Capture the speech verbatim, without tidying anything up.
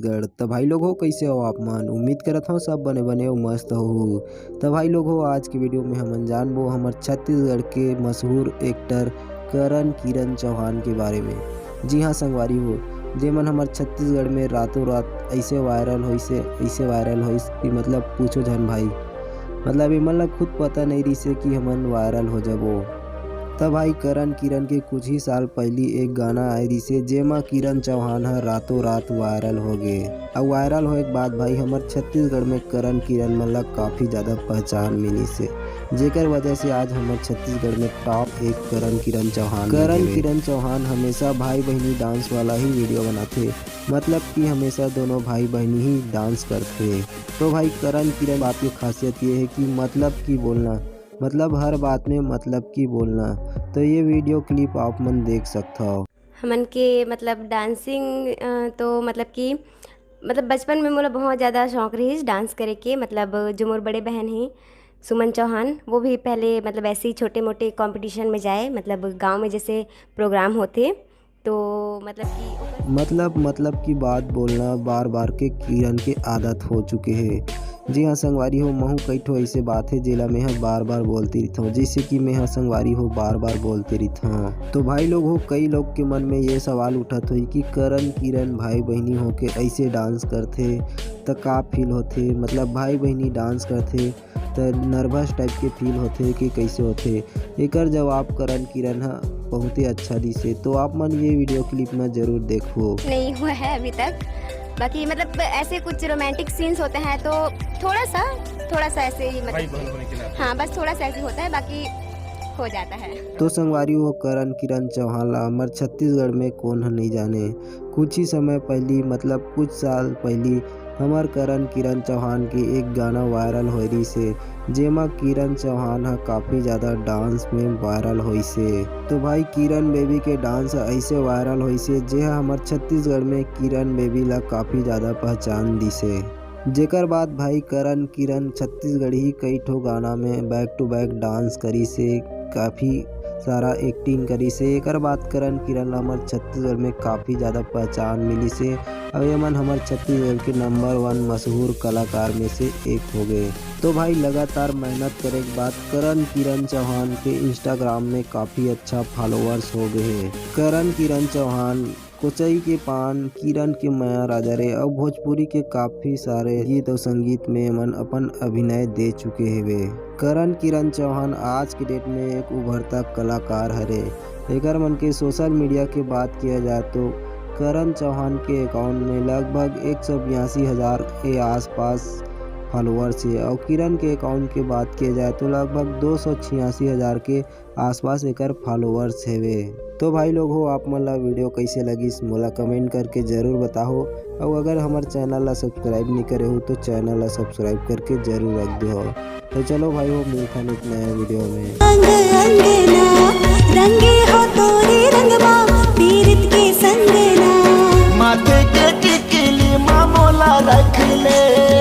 छत्तीसगढ़। त भाई लोग हो, कैसे हो आप मन? उम्मीद करत हो सब बने बने हो, मस्त हो। त भाई लोग हो, आज के वीडियो में हमन जानबो हमर छत्तीसगढ़ के मशहूर एक्टर करण किरण चौहान के बारे में। जी हाँ संगवारी हो, जेमन हमर छत्तीसगढ़ में रातों रात ऐसे वायरल होइसे, ऐसे वायरल होइस कि मतलब पूछो झन भाई, मतलब एमन ला खुद पता नहीं रहिसे कि हमन वायरल हो जबो। त भाई करण किरण के कुछ ही साल पहली एक गाना आए रहिसे, जेमा किरण चौहान ह रातों रात वायरल हो गए। अउ वायरल होए के बाद भाई हमर छत्तीसगढ़ में करण किरण मन ला काफी ज्यादा पहचान मिलिसे, जेकर वजह से आज हमर छत्तीसगढ़ में टॉप एक करण किरण चौहान करण किरण चौहान हमेशा भाई बहिनी डांस वाला ही वीडियो बनाथे, मतलब कि हमेशा दोनों भाई बहिनी ही डांस करथे। तो भाई करण किरण बात की खासियत ये है कि मतलब की बोलना, मतलब हर बात में मतलब की बोलना। तो ये वीडियो क्लिप आप मन देख सकत हो। हमन के मतलब डांसिंग अ, तो मतलब कि मतलब बचपन में मोला बहुत ज़्यादा शौक रहिस डांस करे के। मतलब जो मोर बड़े बहन हैं सुमन चौहान, वो भी पहले मतलब ऐसे ही छोटे मोटे कंपटीशन में जाए, मतलब गांव में जैसे प्रोग्राम होते तो मतलब कि ओकर मतलब मतलब की बात बोलना बार बार के किरण के आदत हो चुके है। जी हाँ संगवारी हो, महू कई ठो ऐसे बात है जेला मैं ह बार बार बोलते रहता हूँ, जैसे कि मैं ह संगवारी हो बार बार बोलते रहता हूँ। तो भाई लोग हो, कई लोग के मन में ये सवाल उठत होई कि करण किरण भाई बहिनी होके ऐसे डांस करथे त का फील होथे, मतलब भाई बहिनी डांस करथे त नर्वस टाइप के फील होथे कि कैसे होथे। एकर जवाब करण किरण ह बहुते अच्छा दिसे, तो आप मन ये वीडियो क्लिप में जरूर देखो। नहीं हुआ है अभी तक। बाकी मतलब ऐसे कुछ रोमांटिक सीन्स होते हैं तो थोड़ा सा, थोड़ा सा ऐसे ही मतलब, हाँ, बस थोड़ा सा ऐसे होता है, बाकी हो जाता है। तो संगवारी हो, करण किरण चौहान ला हमर छत्तीसगढ़ में कौन ह नहीं जाने। कुछ ही समय पहली, मतलब कुछ साल पहली हमर करण किरण चौहान के एक गाना वायरल होए रहिसे, जेमा किरण चौहान ह काफी ज्यादा डांस में वायरल होइसे। तो भाई किरण बेबी के डांस ह ऐसे वायरल होइसे, जे ह हमर छत्तीसगढ़ में किरण बेबी ला काफी ज्यादा पहचान दिसे। जेकर बाद भाई करण किरण छत्तीसगढ़ी कई ठो गाना में बैक टू बैक डांस करिसे, काफी सारा एक्टिंग करिसे। एकर बाद करण किरण ला हमर छत्तीसगढ़ में काफी ज्यादा पहचान मिलिसे। अब एमन हमर छत्तीसगढ़ के नंबर वन मशहूर कलाकार में से एक हो गए। तो भाई लगातार मेहनत करे के बाद करण किरण चौहान के इंस्टाग्राम में काफी अच्छा फॉलोअर्स हो गए हैं। करण किरण चौहान कोचई के पान, किरण के मया राजा रे अउ भोजपुरी के काफी सारे गीत अउ संगीत में एमन अपन अभिनय दे चुके हेवे। करण किरण चौहान आज के डेट में एक उभरता कलाकार हरे। एकर मन के सोशल मीडिया के बात किया जाए तो करण चौहान के अकाउंट में लगभग एक सौ बयासी हजार के आसपास फॉलोअर्स है और किरण के अकाउंट के बात किया जाए तो लगभग दो सौ छियासी हजार के आसपास एकर फॉलोअर्स हेवे। तो भाई लोग हो, आप मन ला वीडियो कैसे लगिस मोला कमेंट करके जरूर बताओ, और अगर हमारे चैनल ला सब्सक्राइब नहीं करे हो तो चैनल ला सब्सक्राइब करके जरूर रख दो। तो चलो भाई हो, मिलता एक नया वीडियो में।